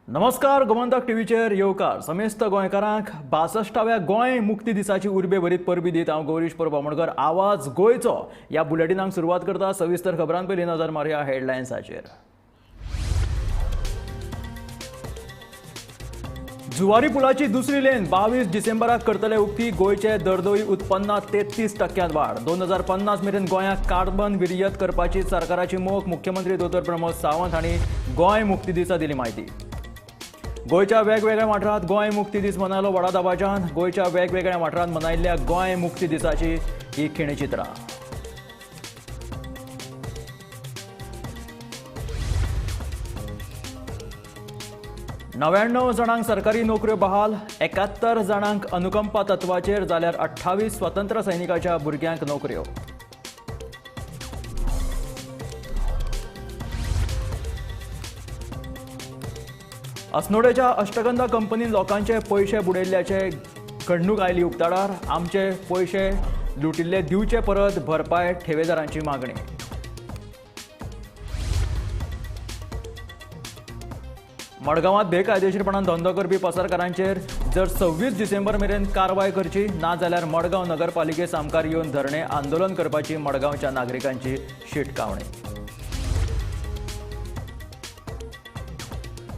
नमस्कार, गोमंतक टीव्हीचेर येवकार. समेस्त गोंयकारांक 62व्या गोंय मुक्ती दिसाची उर्बे भरीत परबी दीत हांव गौरीश परब आमोणकर आवाज गोंयचो ह्या बुलेटिनाक सुरवात करता. सविस्तर खबरां पयलीं नजर मारया हेडलायन्साचेर. जुवारी पुलाची दुसरी लेन 22 डिसेंबराक करतले उक्ती. गोंयचे दरडोई उत्पन्नात 33% वाड. 2050 मेरेन गोंयाक कार्बन विरयत करपाची सरकाराची मोख. मुख्यमंत्री दोतोर प्रमोद सावंत हांणी गोंय मुक्ती दिसा दिली म्हायती. गोंयच्या वेगवेगळ्या वाठारांत गोंय मुक्ती दीस मनयलो व्हडा दबाज्यान. गोंयच्या वेगवेगळ्या वाठारांत मनयल्ल्या गोंय मुक्ती दिसाची ही खिणचित्रां. णव्याण्णव जाणांक सरकारी नोकऱ्यो बहाल, 71 जाणांक अनुकंपा तत्वाचेर जाल्यार 28 स्वतंत्र सैनिकाच्या भुरग्यांक नोकऱ्यो. अस्नोडेच्या अष्टगंधा कंपनीन लोकांचे पयशे बुडयल्ल्याचे घडणूक आयली उक्ताडार. आमचे पयशे लुटिल्ले दिवचे परत, भरपाय ठेवेदारांची मागणी. मडगांवांत बेकायदेशीरपणान धंदो करपी पसरकारांचेर जर 26 डिसेंबर मेरेन कारवाय करची ना जाल्यार मडगांव नगरपालिके सामकार येवन धरणे आंदोलन करपाची मडगांवच्या नागरिकांची शिटकावणी.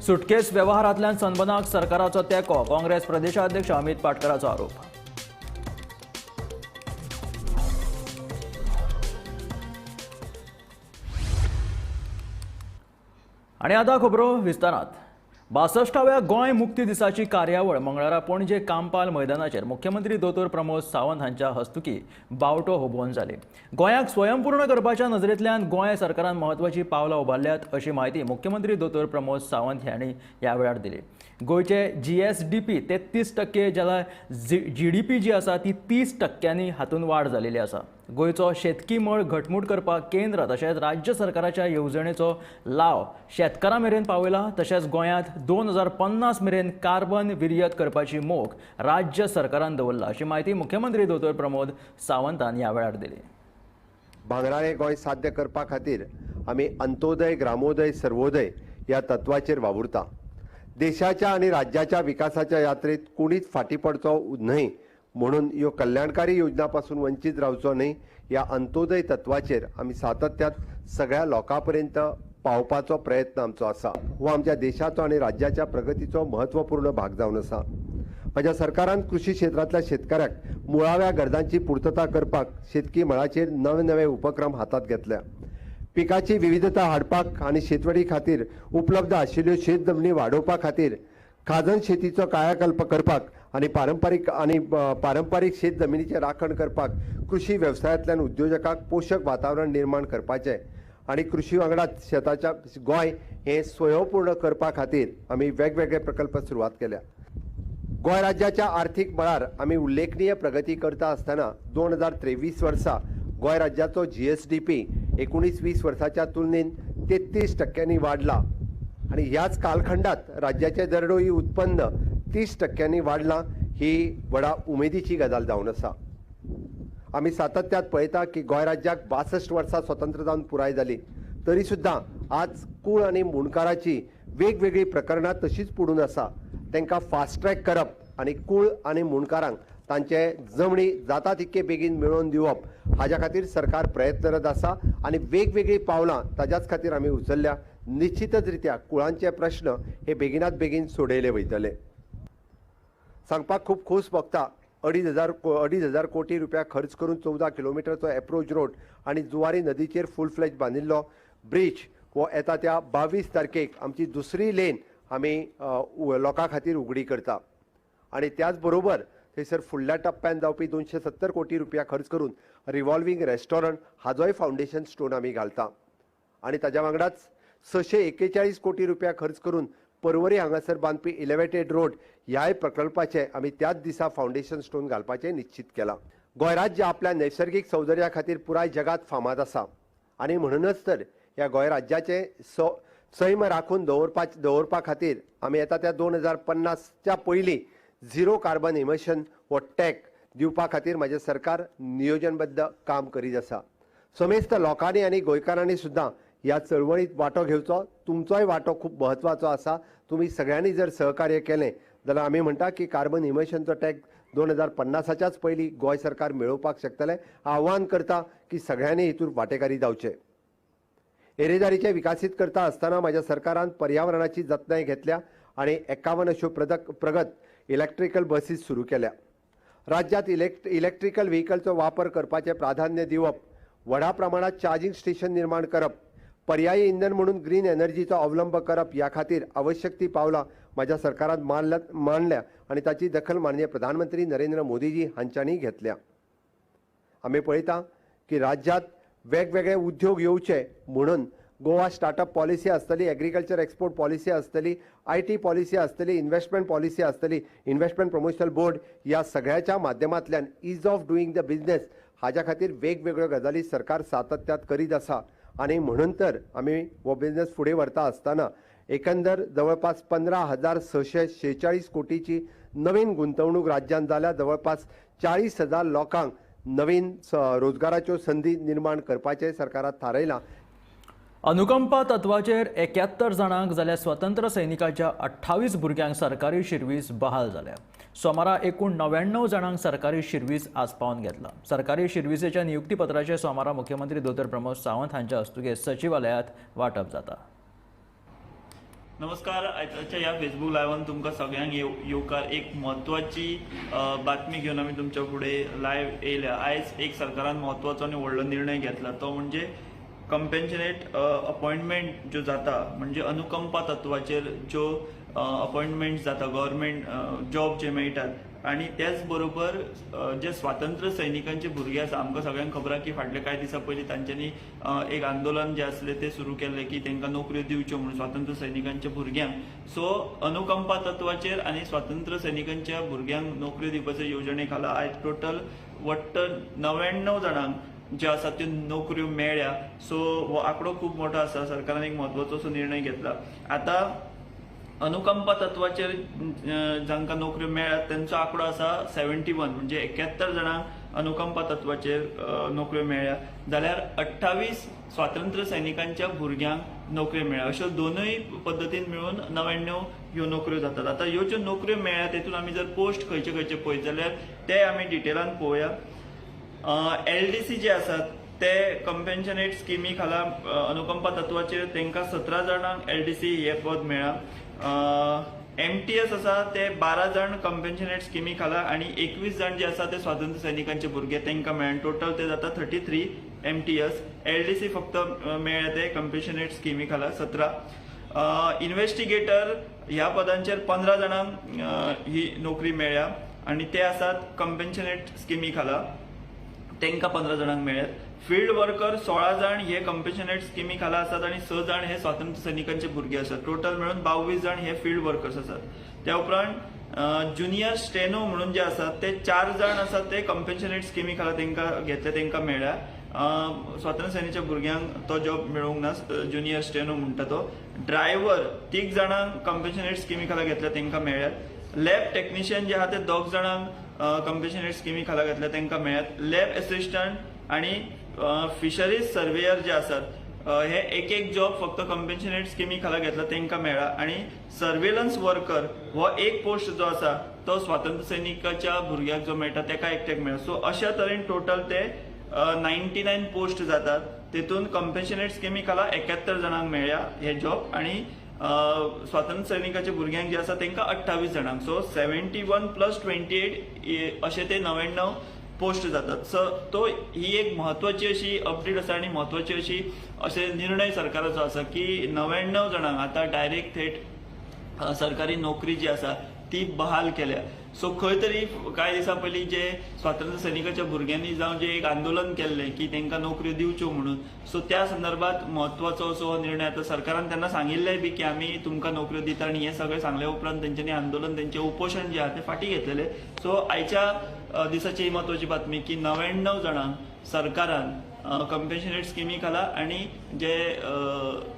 सुटकेस व्यवहारांतल्यान सनबनाक सरकाराचो तेंको. काँग्रेस प्रदेशाध्यक्ष अमित पाटकराचो आरोप. आनी आतां खबरो विस्तारात. 62व्या गोंय मुक्ती दिसाची कार्यावळ मंगळारा पणजे कांपाल मैदानाचेर मुख्यमंत्री दोतोर प्रमोद सावंत हांच्या हस्तुकी बावटो हुबोवन जाली. गोंयाक स्वयंपूर्ण करपाच्या नजरेंतल्यान गोंय सरकारान म्हत्वाची पावलां उबारल्यात अशी म्हायती मुख्यमंत्री दोतोर प्रमोद सावंत हांणी ह्या वेळार दिली. गोंयचे GSDP 33% जाल्यार GDP जी आसा ती 30% हातूंत वाड जालेली आसा. गोंयचो शेतकी मळ घटमूट करपाक केंद्र तशेंच राज्य सरकाराच्या येवजणेचो लाव शेतकारां मेरेन पावयला. तशेंच गोंयांत 2050 मेरेन कार्बन विरयत करपाची मोख राज्य सरकारान दवरला अशी म्हायती मुख्यमंत्री दोतोर प्रमोद सावंतान ह्या वेळार दिली. भांगराळें गोंय साध्य करपा खातीर आमी अंत्योदय, ग्रामोदय, सर्वोदय ह्या तत्वाचेर वावुरता. देशाच्या आनी राज्याच्या विकासाच्या यात्रेत कोणीच फाटीं पडचो न्हय म्हणून ह्यो कल्याणकारी योजना पासून वंचीत रावचो न्हय ह्या अंत्योदय तत्वाचेर आमी सातत्यात सगळ्या लोकां पर्यंत पावपाचो प्रयत्न आमचो आसा. हो आमच्या देशाचो आनी राज्याच्या प्रगतीचो महत्वपूर्ण भाग जावन आसा. म्हज्या सरकारान कृषी क्षेत्रांतल्या शेतकऱ्यांक मुळाव्या गरजांची पुर्तता करपाक शेतकी मळाचेर नवे नवे उपक्रम हातांत घेतल्या. पिकाची विविधता हाडपाक आनी शेतवडी खातीर उपलब्ध आशिल्ल्यो शेत जमनी वाडोवपा खातीर खाजन शेतीचो कायाकल्प करपाक आनी पारंपारीक शेत जमिनीचें राखण करपाक कृषी वेवसायांतल्यान उद्योजकांक पोशक वातावरण निर्माण करपाचें आनी कृषी वांगडाच शेताच्या गोंय हें स्वयंपूर्ण करपा खातीर आमी वेगवेगळे प्रकल्प सुरवात केल्या. गोंय राज्याच्या आर्थीक मळार आमी उल्लेखनीय प्रगती करता आसतना 2023 वर्सा गोंय राज्याचो GSDP 19-20 वर्साच्या तुलनेन 33% वाडला आनी ह्याच कालखंडात राज्याचें दरडोई उत्पन्न 30% वाडलां ही व्हडा उमेदीची गजाल जावन आसा. आमी सातत्यात पळयता की गोंय राज्याक 62 वर्सां स्वतंत्र जावन पुराय जाली तरी सुद्दां आज कूळ आनी मुंडकाराची वेगवेगळीं प्रकरणां तशींच पडून आसा. तांकां फास्ट ट्रॅक करप आनी कूळ आनी मुंडकारांक तांचे जमणी जाता तितके बेगीन मेळोवन दिवप हाज्या खातीर सरकार प्रयत्नरत आसा आनी वेगवेगळीं पावलां ताज्याच खातीर आमी उचलल्या. निश्चितच रित्या कुळांचे प्रश्न हे बेगिनात बेगीन सोडयले वयतले. सांगपाक खूब खोस भोगता. 2,500 कोटी रुपया खर्च करून 14 किलोमिटरचो एप्रोच रोड आनी जुवारी नदीचेर फूल फ्लॅज बांदिल्लो ब्रिज हो येता त्या 22 तारखेक आमची दुसरी लेन आमी लोकां खातीर उगडी करता. आनी त्याच बरोबर थंयसर फुडल्या टप्प्यान जावपी 270 कोटी रुपया खर्च करून रिव्हॉल्वींग रेस्टॉरंट हाजोय फावंडेशन स्टोन आमी घालता. आनी ताज्या वांगडाच 641 कोटी रुपया खर्च करून परवरी हांगासर बांदपी इलेवेटेड रोड ह्याय प्रकल्पाचें आमी त्याच दिसा फावंडेशन स्टोन घालपाचें निश्चित केलां. गोंय राज्य आपल्या नैसर्गीक सौंदर्या खातीर पुराय जगांत फामाद आसा आनी म्हणूनच तर ह्या गोंय राज्याचें सैम राखून दवरपा खातीर आमी येता त्या 2050च्या पयलीं झिरो कार्बन इमिशन हो टॅग दिवपा खातीर म्हजें सरकार नियोजनबद्ध काम करीत आसा. समेस्त लोकांनी आनी गोंयकारांनी सुद्दां ह्या चळवळीत वांटो घेवचो. तुमचोय वांटो खूब म्हत्वाचो आसा. तुमी सगळ्यांनी जर सहकार्य केलें जाल्यार आमी म्हणटा की कार्बन इमिशनचो टॅक्स 2050च्याच पयलीं गोंय सरकार मेळोवपाक शकतलें. आव्हान करता की सगळ्यांनी हितूर वांटेकारी जावचें. येरेदारीचें विकासीत करता आसतना म्हाज्या सरकारान पर्यावरणाची जतनाय घेतल्या आनी 51 अश्यो प्रगत इलेक्ट्रिकल बसीस सुरू केल्या. राज्यांत इलेक्ट्रिकल व्हेकलचो वापर करपाचें प्राधान्य दिवप, व्हडा प्रमाणात चार्जिंग स्टेशन निर्माण करप, पर्यायी इंधन म्हणून ग्रीन एनर्जीचो अवलंब करप ह्या खातीर आवश्यक ती पावलां म्हाज्या सरकारान मांडल्या आनी ताची दखल माननीय प्रधानमंत्री नरेंद्र मोदीजी हांच्यांनी घेतल्या. आमी पळयता की राज्यांत वेगवेगळे उद्योग येवचे म्हणून गोवा स्टार्टअप पॉलिसी आसतली, एग्रीकल्चर एक्सपोर्ट पॉलिसी आसतली, IT policy आसतली, इन्व्हेस्टमेंट पॉलिसी आसतली, इन्व्हेस्टमेंट प्रमोशनल बोर्ड ह्या सगळ्याच्या माध्यमांतल्यान ease of doing the business हाज्या खातीर वेगवेगळ्यो गजाली सरकार सातत्यात करीत आसा. आनी म्हणून तर आमी हो बिजनेस फुडें व्हरता आसतना एकंदर जवळपास 15,646 कोटीची नवीन गुंतवणूक राज्यांत जाल्या. जवळपास 40,000 लोकांक नवीन रोजगाराच्यो संदी निर्माण करपाचें सरकारान थारायलां. अनुकंपा तत्वाचेर 71 जाणांक जाल्यार स्वतंत्र सैनिकाच्या 28 भुरग्यांक सरकारी शिरवीस बहाल जाल्या. सोमारा एकूण 99 जाणांक सरकारी शिरवीस आसपावन घेतला. सरकारी शिरवीसेच्या नियुक्तीपत्राचें सोमारा मुख्यमंत्री दोतोर प्रमोद सावंत हांच्या हस्तुके सचिवालयांत वांटप जाता. नमस्कार, आयच्या ह्या फेसबूक लायव्हान तुमकां सगळ्यांक येवकार. एक म्हत्वाची बातमी घेवन आमी तुमच्या फुडें लायव्ह येयल्या. आयज एक सरकारान म्हत्वाचो आनी व्हडलो निर्णय घेतला, तो म्हणजे कंपेन्शनेट अपॉयंटमेंट ज्यो जाता, म्हणजे अनुकंपा तत्वाचेर ज्यो अपॉयंटमेंट जाता, गव्हर्मेंट जॉब जे मेळटात, आनी त्याच बरोबर जे स्वातंत्र्य सैनिकांचे भुरगे आसा, आमकां सगळ्यांक खबर आसा की फाटले कांय दिसां पयलीं तांच्यांनी एक आंदोलन जें आसलें तें सुरू केल्लें की तांकां नोकऱ्यो दिवच्यो म्हणून स्वातंत्र्य सैनिकांच्या भुरग्यांक. सो अनुकंपा तत्वाचेर आनी स्वातंत्र्य सैनिकांच्या भुरग्यांक नोकऱ्यो दिवपाचे येवजणे खाला आयज टोटल वट्ट 99 जाणांक ज्यो आसा त्यो नोकऱ्यो मेळ्ळ्या. सो हो आंकडो खूब मोठो आसा. सरकारान एक म्हत्वाचो असो निर्णय घेतला. आतां अनुकंपा तत्वाचेर जांकां नोकऱ्यो मेळ्ळ्यात तांचो आंकडो आसा 71, म्हणजे 71 जाणांक अनुकंपा तत्वाचेर नोकऱ्यो मेळ्ळ्या, जाल्यार 28 स्वातंत्र्य सैनिकांच्या भुरग्यांक नोकऱ्यो मेळ्ळ्या. अश्यो दोनूय पद्दतीन मेळून 99 ह्यो नोकऱ्यो जातात. आतां ह्यो ज्यो नोकऱ्यो मेळ्ळ्या तेतून आमी जर पोस्ट खंयचे खंयचे पळयत जाल्यार ते आमी डिटेलान पळोवया. LDC जे आसात ते कंपेन्शनेट स्किमी खाला अनुकंपा तत्वाचेर तांकां 17 जाणांक LDC हे पद मेळ्ळां. MTS आसा ते 12 जाण कंपेन्शनेट स्किमी खाला आनी 21 जाण जे आसा ते स्वातंत्र्य सैनिकांचे भुरगे तांकां मेळ्ळे. टोटल ते जाता 33 MTS. LDC फक्त मेळ्ळे ते कंपेन्शनेट स्किमी खाला 17. इन्व्हेस्टिगेटर ह्या पदांचेर 15 जाणांक ही नोकरी मेळ्ळ्या आनी ते आसात कंपेन्शनेट स्किमी खाला, तांकां 15 जाणांक मेळ्ळ्यात. फिल्ड वर्कर 16 जाण हे कंपेन्शनेट स्किमी खाला आसात आनी 6 जाण हे स्वातंत्र्य सैनिकांचे भुरगे आसात. टोटल मेळून 22 जाण हे फिल्ड वर्कर्स आसात. त्या उपरांत ज्युनियर स्टेनो म्हणून जे आसात ते 4 जाण आसात ते कंपेन्शनेट स्किमी खाला तांकां घेतले, तांकां मेळ्ळ्या. स्वातंत्र्य सेनेच्या भुरग्यांक तो जॉब मेळूंक ना, ज्युनियर स्टेनो म्हणटा तो. ड्रायव्हर 3 जाणांक कंपेन्शनेट स्किमी खाला घेतल्या, तांकां मेळ्ळ्यात. लॅब टेक्निशियन जे आहा ते 2 जाणांक कंपेन्शनेट स्किमी खाला घेतल्या, तांकां मेळ्ळ्यात. लॅब एसिस्टंट आनी फिशरीज सर्वेयर जे आसात हे एक एक जॉब फक्त कंपेन्शनेट स्किमी खाला घेतला, तांकां मेळ्ळा. आनी सर्वेलन्स वर्कर हो एक पोस्ट जो आसा तो स्वातंत्र्य सैनिकाच्या भुरग्याक जो मेळटा ताका एकट्याक मेळ्ळा. सो अशा तरेन टोटल ते 99 पोस्ट जातात. तेतून कंपेन्शनेट स्किमी खाला 71 जाणांक मेळ्ळ्या हे जॉब आनी स्वातंत्र्य सैनिकाच्या भुरग्यांक जे आसा तांकां 28 जाणांक. सो 71 प्लस 28 अशे ते 99 पोस्ट जातात. सो तो ही एक म्हत्वाची अशी अपडेट आसा आनी म्हत्वाची अशी अशे निर्णय सरकाराचो आसा की 99 जाणांक आतां डायरेक्ट थेट सरकारी नोकरी जी आसा ती बहाल केल्या. सो खंय तरी कांय दिसां पयलीं जे स्वातंत्र्य सैनिकाच्या भुरग्यांनी जावं जे एक आंदोलन केल्लें की तांकां नोकऱ्यो दिवच्यो म्हणून, सो त्या संदर्भात म्हत्वाचो असो हो निर्णय आतां सरकारान त्यांना सांगिल्लें बी की आमी तुमकां नोकऱ्यो दिता आनी हें सगळें सांगल्या उपरांत तेंच्यांनी आंदोलन, तेंचें उपोशण जें आहा तें फाटीं घेतलेलें. सो आयच्या दिसाची ही म्हत्वाची बातमी की 99 जाणांक सरकारान कंपेन्शनेट स्किमी खाला आनी जे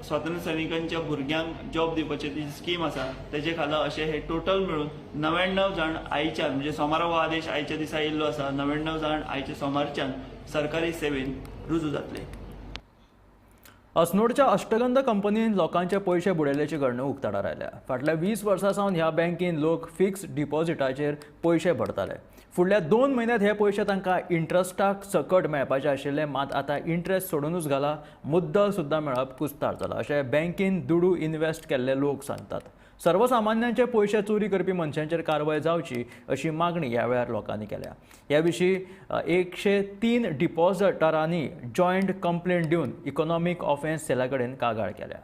स्वातंत्र्य सैनिकांच्या भुरग्यांक जॉब दिवपाची ती स्कीम आसा तेजे खाला अशे हे टोटल मेळून 99 जाण आयच्यान, म्हणजे सोमारा हो आदेश आयच्या दिसा येयल्लो आसा, 99 जाण आयच्या सोमारच्यान सरकारी सेवेन रुजू जातले. अस्नोडच्या अष्टगंध कंपनीन लोकांचे पयशे बुडयल्ल्याची घडणूक उक्ताडार आयल्या. फाटल्या 20 वर्सां सावन ह्या बँकेन लोक फिक्स डिपॉझिटाचेर पयशे भरताले. फुडल्या 2 म्हयन्यांत हे पयशे तांकां इंट्रस्टाक सकट मेळपाचे आशिल्ले, मात आतां इंट्रस्ट सोडूनच घाला, मुद्दल सुद्दां मेळप कुस्तार जाला अशें बँकेन दुडू इन्वेस्ट केल्ले लोक सांगतात. सर्वसामान्यांचे पयशे चोरी करपी मनशांचेर कारवाय जावची अशी मागणी ह्या वेळार लोकांनी केल्या. ह्या विशीं 103 डिपॉझिटरांनी जॉयंट कंप्लेंट दिवन इकॉनॉमीक ऑफेन्स सेला कडेन कागाळ केल्या.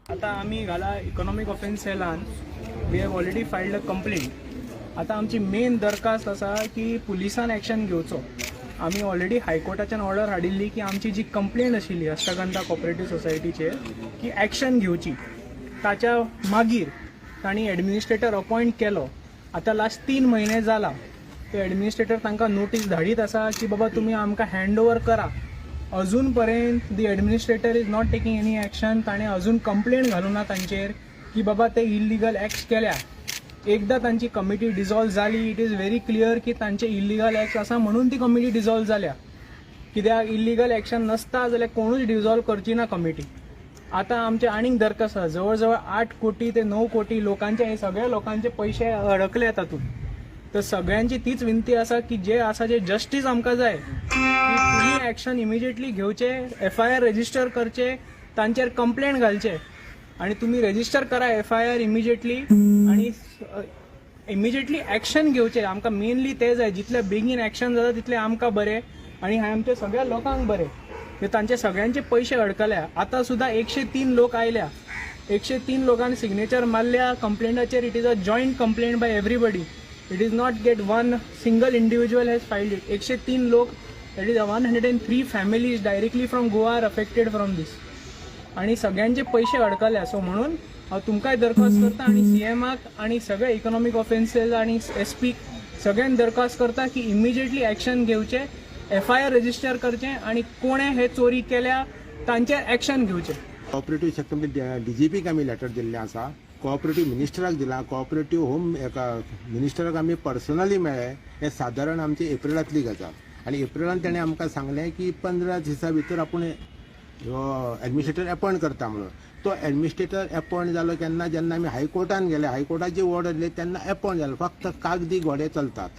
आतां आमी घाला इकॉनॉमीक ऑफेन्स सेलान we have already filed a complaint. आतां आमची मेन दरखास्त आसा की पुलिसान एक्शन घेवचो. आमी ऑलरेडी हायकोर्टाच्यान ऑर्डर हाडिल्ली की आमची जी कंप्लेंट आशिल्ली अष्टगंधा कॉपरेटीव सोसायटीचेर की एक्शन घेवची. ताच्या मागीर तांणी एडमिनिस्ट्रेटर अपॉयंट केलो. आतां लास्ट 3 म्हयने जाला तो एडमिनिस्ट्रेटर तांकां नोटीस धाडीत आसा की बाबा तुमी आमकां हँड ओवर करा. अजून पर्यंत the administrator is not taking any action. ताणें अजून कंप्लेंट घालूं ना तांचेर की बाबा ते इल्लिगल एक्ट्स केल्या. एकदां तांची कमिटी डिजॉल्व जाली, it is very clear की तांचे इल्लिगल एक्ट्स आसा म्हणून ती कमिटी डिजॉल्व जाल्या. कित्याक इल्लिगल एक्शन नासता जाल्यार कोणूच डिजॉल्व करची ना कमिटी. आतां आमचे आनीक दरखास्त आसा, जवळ जवळ 8 कोटी ते 9 कोटी लोकांचे हे सगळे लोकांचे पयशे अडकले तातूंत. तर सगळ्यांची तीच विनंती आसा की जे आसा जे जस्टीस आमकां जाय की तुमी एक्शन इमिजिएटली घेवचे, FIR register करचे, तांचेर कंप्लेंट घालचे आणि तुमी रेजिस्टर करा FIR immediately आणि इमिजिएटली एक्शन घेवचे. आमकां मेनली ते जाय, जितले बेगीन एक्शन जाता तितले आमकां बरें आणि हे आमच्या सगळ्या लोकांक बरें. तांचे सगळ्यांचे पयशे अडकल्या. आतां सुद्दां 103 लोक आयल्या, 103 लोकांनी सिग्नेचर मारल्या कंप्लेंटाचेर. It is a joint complaint by everybody. It is not get one single individual has filed it. 103 लोक, that is 103 families directly from Goa are affected from this. आणि सगळ्यांचे पयशे अडकल्या. सो म्हणून हांव तुमकांय दरखास्त करता आणि सीएमाक आणि सगळे इकॉनॉमीक ऑफेन्सेस आणि एसपीक सगळ्यांक दरखास्त करता की इमिजिएटली एक्शन घेवचे, FIR register करचे आणि कोणे हे चोरी केल्या तांचेर एक्शन घेवचे. कॉपरेटीव सेक्टर डीजीपीक आमी लेटर दिल्लें आसा, कॉपरेटीव मिनिस्टराक दिलां, कॉपरेटीव होम एका मिनिस्टराक आमी पर्सनली मेळ्ळे. हें सादारण आमची एप्रिलांतली गजाल आनी एप्रिलान तेणें आमकां सांगलें की 15 दिसां भितर आपूण हो एडमिनिस्ट्रेटर एपॉयंट करता म्हणून. तो एडमिनिस्ट्रेटर एपॉयंट जालो केन्ना, जेन्ना आमी हायकोर्टान गेले, हायकोर्टाची ऑर्डर दिली तेन्ना एपॉयंट जालो. फक्त कागदी घोडे चलतात.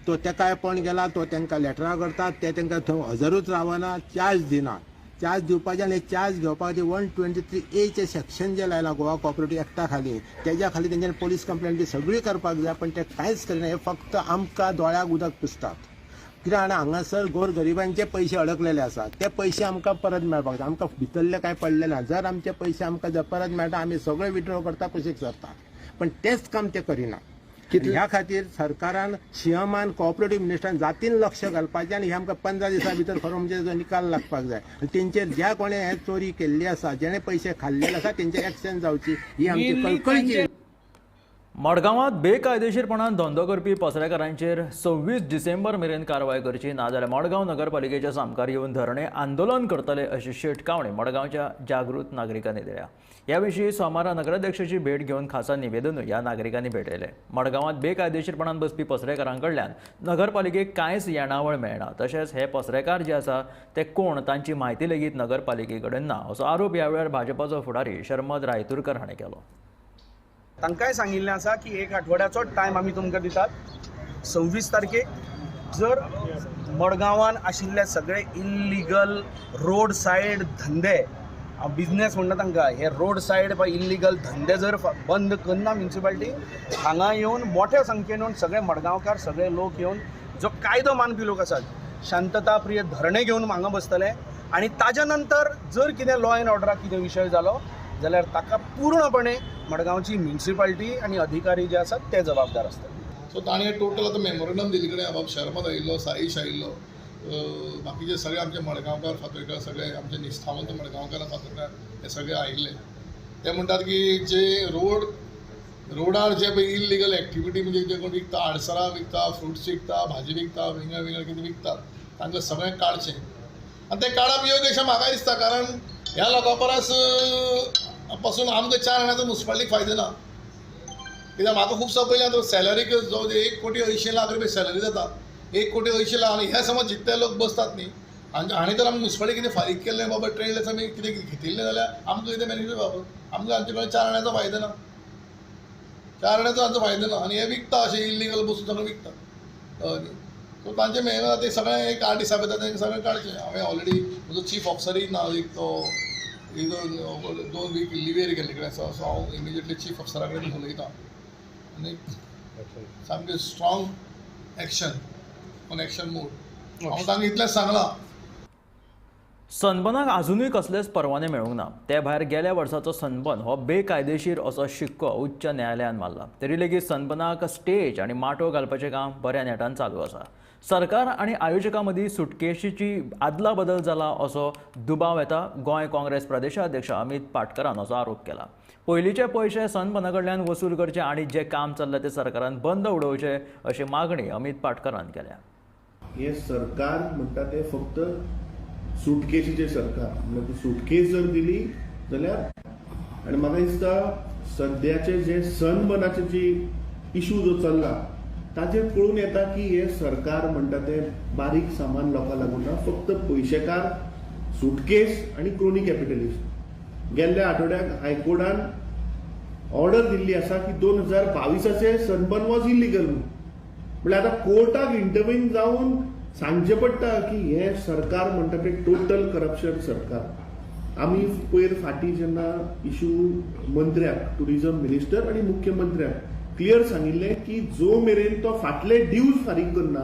तो तेका एपॉयंट केला, तो तांकां लेटरां करता, ते तांकां थंय हजरूच रावना, चार्ज दिना. चार्ज दिवपाचे आनी चार्ज घेवपा खातीर 123A चें सेक्शन जें लायलां गोवा कॉपरेटीव एक्टा खाली, तेज्या खाली तेंच्यांनी पोलीस कंप्लेंट बी सगळी करपाक जाय, पण ते कांयच करिना. हे फक्त आमकां दोळ्याक उदक पुसतात. कित्याक जाणा, हांगासर गोर गरिबांचे पयशे अडकलेले आसा, ते पयशे आमकां परत मेळपाक जाय. आमकां भितरले कांय पडले ना. जर आमचे पयशे आमकां जर परत मेळटा, आमी सगळे विड्रॉ करता, कुशीक सरता, पण तेच काम ते करिना. ह्या खातीर सरकारान, सीएमान, कॉपरेटीव मिनिस्टरान जातीन लक्ष घालपाचें आनी हे आमकां 15 दिसां भितर खरो म्हणजे तेजो निकाल लागपाक जाय. आनी तेंचेर ज्या कोणें हे चोरी केल्ली आसा, जेणे पयशे खाल्लेले आसा, तेंचेर एक्शन जावची ही आमची कळकळीची. मडगांवांत बेकायदेशीरपणान धंदो करपी पसरेकारांचेर 26 डिसेंबर मेरेन कारवाय करची, नाजाल्यार मडगांव नगरपालिकेच्या सामकार येवन धरणे आंदोलन करतले अशी शिटकावणी मडगांवच्या जागृत नागरिकांनी दिल्या. ह्या विशीं सोमारा नगराध्यक्षाची भेट घेवन खासा निवेदनूय ह्या नागरिकांनी भेटयलें. मडगांवांत बेकायदेशीरपणान बसपी पसरेकारां कडल्यान नगरपालिकेक कांयच येणावळ मेळना, तशेंच हे पसरेकार जे आसा ते कोण तांची म्हायती लेगीत नगरपालिके कडेन ना असो आरोप ह्या वेळार भाजपाचो फुडारी शर्मद रायतुरकर हाणें केलो. तांकांय सांगिल्लें आसा की एक आठवड्याचो टायम आमी तुमकां दितात. 26 तारखेक जर मडगांवान आशिल्ले सगळे इल्लिगल रोड सायड धंदे, बिजनेस म्हणटा तांकां, हे रोड सायड इल्लिगल धंदे जर बंद करना म्युनिसिपालिटी, हांगा येवन मोठ्या संख्येन येवन सगळे मडगांवकार, सगळे लोक येवन जो कायदो मानपी लोक आसात, शांतता प्रिय धरणे घेवन हांगा बसतले आनी ताज्या नंतर जर कितें लॉ एंड ऑर्डराक कितें विशय जालो जाल्यार ताका पूर्णपणे मडगांवची म्युनिसिपालिटी आनी अधिकारी जे आसात ते जबाबदार आसतले. सो ताणें टोटल आतां मेमोरेंडम दिल्ली कडेन बाब शर्मद आयिल्लो, साईश आयिल्लो, बाकीचे सगळे आमचे मडगांवकार, फातोरकार, सगळे आमचे निश्ठावंत मडगांवकार, फातोरकार हे सगळे आयिल्ले. ते म्हणटात की जे रोडार जे पळय इल्लिगल एक्टिविटी, म्हणजे जे कोण विकता, आडसरां विकता, फ्रुट्स विकता, भाजी विकता, विंगड विंगड कितें विकतात, तांकां सगळें काडचें. आनी तें काडप योग्य अशें म्हाका दिसता, कारण ह्या लोकां परस पासून आमकां 4 आण्याचो मुन्सिपालिटीक फायदो ना. कित्याक म्हाका खुबसो पयलीं आतां सॅलरीक जवळ 1,80,00,000 रुपया सॅलरी जाता, 1,80,00,000. आनी हे समज जितले लोक बसतात न्ही, आनी तर आमी मुन्सिपालिटी कितें फारीक केल्लें बाबा ट्रेड आमी कितें घेतिल्लें जाल्यार आमकां कितें बेनिफीट बाबा, आमकां आमचे कडेन 4 आण्याचो फायदो ना, 4 आण्याचो आमचो फायदो ना. आनी हे विकता अशें इल्लिगल बसून सगळें विकता. सो तांचें मेहनत तें सगळें एक आर्ट हिसाब येता तें सगळें काडचें. हांवें ऑलरेडी म्हजो चीफ ऑफिसरूय ना, एक तो 2 वीक लिवेर गेल्ले कडेन आसा. सो हांव इमिजिएटली चीफ ऑफिसरा कडेन उलयतां आनी सामकें strong action on action mode. हांव तांकां इतलेंच सांगलां. सनबर्नाक आजुनूय कसलेच परवाने मेळूंक ना. ते भायर गेल्या वर्साचो सनबर्न हो बेकायदेशीर असो शिक्को उच्च न्यायालयान मारला. तरी लेगीत सनबर्नाक स्टेज आनी माटोव घालपाचें काम बऱ्या नेटान चालू आसा. सरकार आनी आयोजकां मदीं सुटकेशीची आदला बदल जाला असो दुबाव येता. गोंय काँग्रेस प्रदेशाध्यक्ष अमित पाटकरान असो आरोप केला. पयलींचे पयशे सनबर्ना कडल्यान वसूल करचे आनी जें काम चल्लां तें सरकारान बंद उडोवचें अशी मागणी अमित पाटकरान केल्या. हें सरकार म्हणटा तें फक्त सुटकेशीचें सरकार, म्हणल्यार सुटकेस जर दिली जाल्यार, आनी म्हाका दिसता सद्याचे जे सनबर्नाचे जी इशू जो चल्ला ताचेर कळून येता की हे सरकार म्हणटा तें बारीक सामान लोकांक लागून ना, फक्त पयशेकार, सुटकेस आनी क्रोनी कॅपिटलिस्ट. गेल्ल्या आठवड्याक हायकोर्टान ऑर्डर दिल्ली आसा की 2022 सनबर्न वॉज इलिगल. म्हणल्यार आतां कोर्टाक इंटरवीन जावन सांगचें पडटा की हें सरकार म्हणटा तें टोटल करप्शन सरकार. आमी पयर फाटीं जेन्ना इशू मंत्र्याक, टुरिजम मिनिस्टर आनी मुख्यमंत्र्याक क्लियर सांगिल्लें की जो मेरेन तो फाटले ड्यूज फारीक करना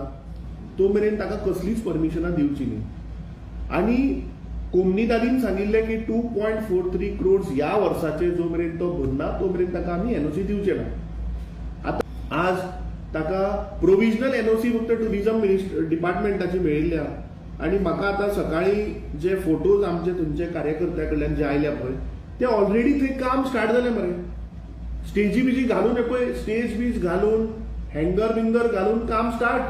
तो मेरेन ताका कसलीच परमिशनां दिवची न्ही. आनी कोमनीदादीन सांगिल्लें की 2.43 क्रोड्स ह्या वर्साचे जो मेरेन तो भरना तो मेरेन ताका आमी एनओसी दिवचे ना. आतां आज ताका प्रोविजनल एनओसी फक्त टुरिजम मिनिस्टर डिपार्टमेंटाची मेळिल्ली आहा. आनी म्हाका आतां सकाळीं जे फोटोज आमचे तुमचे कार्यकर्त्या कडल्यान जे आयल्या पळय ते ऑलरेडी थंय काम स्टार्ट जालें मरे. स्टेजी बिजी घालून पळय, स्टेज बीज घालून हँगर बिंगर घालून काम स्टार्ट.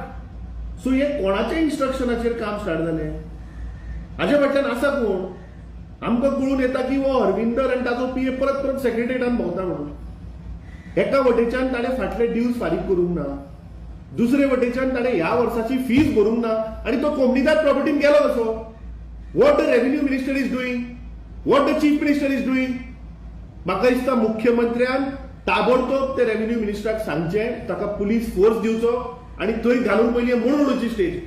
सो हे कोणाच्या इन्स्ट्रक्शनाचेर काम स्टार्ट जालें? हाजे फाटल्यान आसा कोण? आमकां कळून येता की हो हरविंदर आनी ताचो पी ए परत परत सेक्रेटरीटान भोंवता म्हणून. एका वटेच्यान ताणें फाटले ड्यूज फारीक करूंक ना, दुसरे वटेच्यान ताणें ह्या वर्साची फीज भरूंक ना, आनी तो कोमनीदाद प्रॉपर्टीन गेलो कसो? What the revenue minister is doing, what the chief minister is doing? म्हाका दिसता मुख्यमंत्र्यान ताबडतोब ते रेव्हेन्यू मिनिस्टराक सांगचें, ताका पुलीस फोर्स दिवचो आनी थंय घालून पयलीं म्हणून उडोवची स्टेज.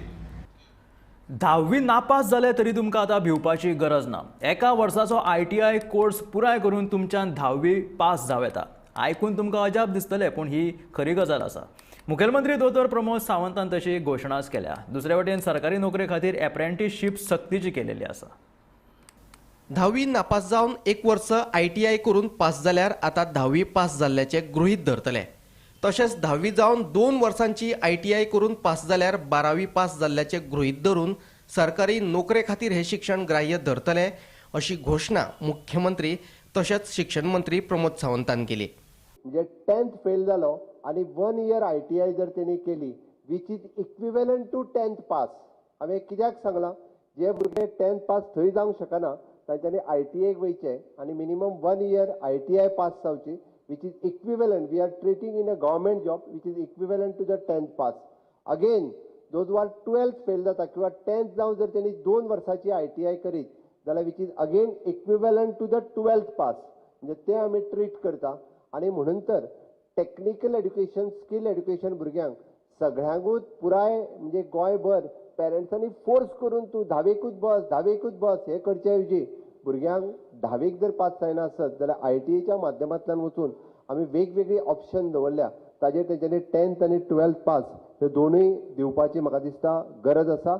10वी नापास जाले तरी तुमकां आतां भिवपाची गरज ना. एका वर्साचो ITI course पुराय करून तुमच्यान 10वी पास जावं येता. आयकून तुमकां अजाप दिसतलें, पूण ही खरी गजाल आसा. मुखेलमंत्री दोतोर प्रमोद सावंतान तशी घोशणाच केल्या. दुसरे वटेन सरकारी नोकरे खातीर एप्रेंटिसशीप सक्तीची केलेली आसा. 10वी नापास जावन 1 वर्स ITI करून पास जाल्यार आतां 10वी पास जाल्ल्याचें गृहीत धरतले. तशेंच 10वी जावन 2 वर्सांची ITI करून पास जाल्यार 12वी पास जाल्ल्याचें गृहीत धरून सरकारी नोकरे खातीर हें शिक्षण ग्राह्य धरतले अशी घोशणा मुख्यमंत्री तशेंच शिक्षण मंत्री प्रमोद सावंतान केली. म्हणजे 10th fail जालो आनी 1 इयर ITI जर तेणी केली which is equivalent to 10th pass. हांवें कित्याक सांगलां, जे भुरगे 10th पास थंय जावंक शकना तांच्यांनी ITI वयचें आनी मिनिमम 1 इयर ITI पास जावची, which is equivalent, we are treating in a government job which is equivalent to the 10th pass. Again those who are 12th fail जाता किंवा 10th जावन जर तेणी 2 वर्साची ITI करीत जाल्यार which is again equivalent to the 12th pass. म्हणजे ते आमी ट्रीट करता. आनी म्हणून तर टॅक्निकल एड्युकेशन, स्कील एड्युकेशन भुरग्यांक सगळ्यांकूच पुराय म्हणजे गोंयभर पेरंट्सांनी फोर्स करून तूं 10वेकूच बस, 10वेकूच बस हें करचे ऐवजी भुरग्यांक 10वेक जर पास जायना आसत जाल्यार ITIच्या माध्यमांतल्यान वचून आमी वेगवेगळी ऑप्शन दवरल्या ताजेर तेंच्यांनी 10th आनी 12th पास ह्यो दोनूय दिवपाची म्हाका दिसता गरज आसा.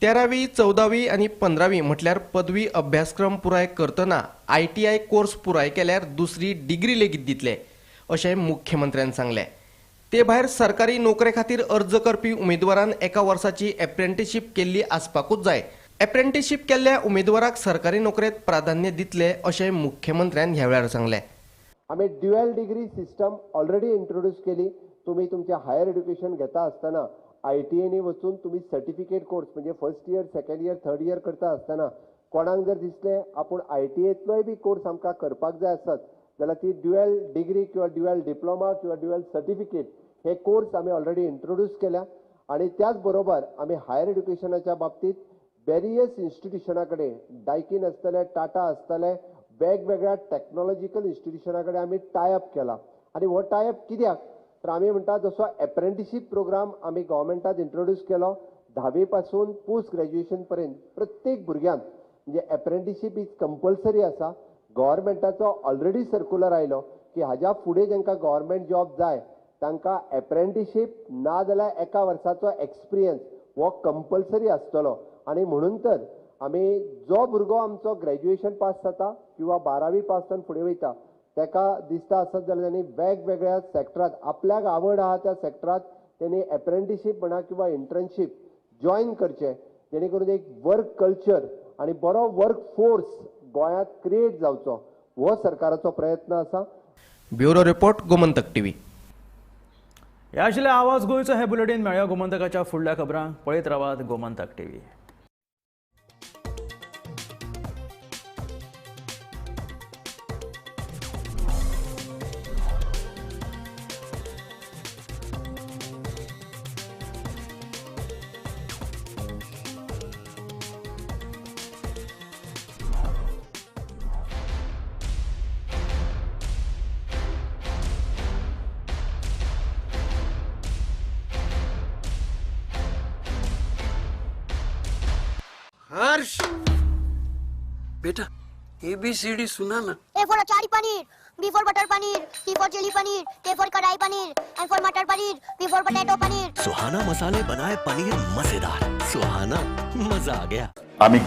13वी, 14वी आनी 15वी म्हटल्यार पदवी अभ्यासक्रम पुराय करतना ITI course पुराय केल्यार दुसरी डिग्री लेगीत दितले अशें मुख्यमंत्र्यान सांगलें. ते भायर सरकारी नोकरे खातीर अर्ज करपी उमेदवारान 1 वर्साची एप्रेंटिसशीप केल्ली आसपाकूच जाय. एप्रेंटिसशीप केल्ल्या उमेदवाराक सरकारी नोकरेंत प्राधान्य दितले अशें मुख्यमंत्र्यान ह्या वेळार सांगलें. आमी dual degree system already introduce केली. तुमी तुमचें हायर एड्युकेशन घेता आसतना ITI वचून तुमी सर्टिफिकेट कोर्स म्हणजे first year, second year, third year करता आसतना कोणाक जर दिसलें आपूण ITIतलोय बी कोर्स आमकां करपाक जाय आसत जाल्यार ती ड्युअल डिग्री किंवा ड्युअल डिप्लोमा किंवा ड्युअल सर्टिफिकेट हे कोर्स आमी ऑलरेडी इंट्रोड्यूस केल्या. आनी त्याच बरोबर आमी हायर एड्युकेशनाच्या बाबतींत वेरियस इन्स्टिट्युशना कडेन, डायकीन आसतले, टाटा आसतले, वेगवेगळ्या टॅक्नोलॉजिकल इन्स्टिट्युशना कडेन आमी टायअप केला. आनी हो टायअप कित्याक तर आमी म्हणटा जसो एप्रेंटिशीप प्रोग्राम आमी गव्हर्मेंटान इंट्रोड्यूस केलो, धावी पासून पोस्ट ग्रॅज्युएशन पर्यंत प्रत्येक भुरग्यांक म्हणजे एप्रेंटिशीप is compulsory आसा. गव्हर्मेंटाचो ऑलरेडी सर्कुलर आयलो की हाज्या फुडें जांकां गव्हर्मेंट जॉब जाय तांकां एप्रेंटिशीप ना जाल्यार एका वर्साचो एक्सपिरियन्स हो कंपल्सरी आसतलो. आनी म्हणून तर आमी जो भुरगो आमचो ग्रॅज्युएशन पास जाता किंवा 12वी पास जावन फुडें वयता ताका दिसता आसत जाल्यार तांणी वेगवेगळ्या सेक्टरांत आपल्याक आवड आहा त्या सेक्टरांत तेणी एप्रेंटिशीप म्हणा किंवा इंटर्नशीप जॉयन करचें, जेणे करून एक वर्क कल्चर आनी बरो वर्क फोर्स गोंयांत क्रिएट जावचो हो सरकाराचो प्रयत्न आसा. Bureau report, Gomantak TV. ह्या आशिल्लें आवाज गोंयचो हें बुलेटीन. मेळया गोमंतकाच्या फुडल्या खबरांक. पळयत रावात गोमंतक टीव्ही. हर्ष बेटा ABCD सुना ना. A for achari paneer, B for butter paneer, C for chili paneer, K for kadai paneer, M for matar paneer, P for potato paneer. Suhana मसाले बनाए पनीर मजेदार. सुहाना मजा आ गया. आमी.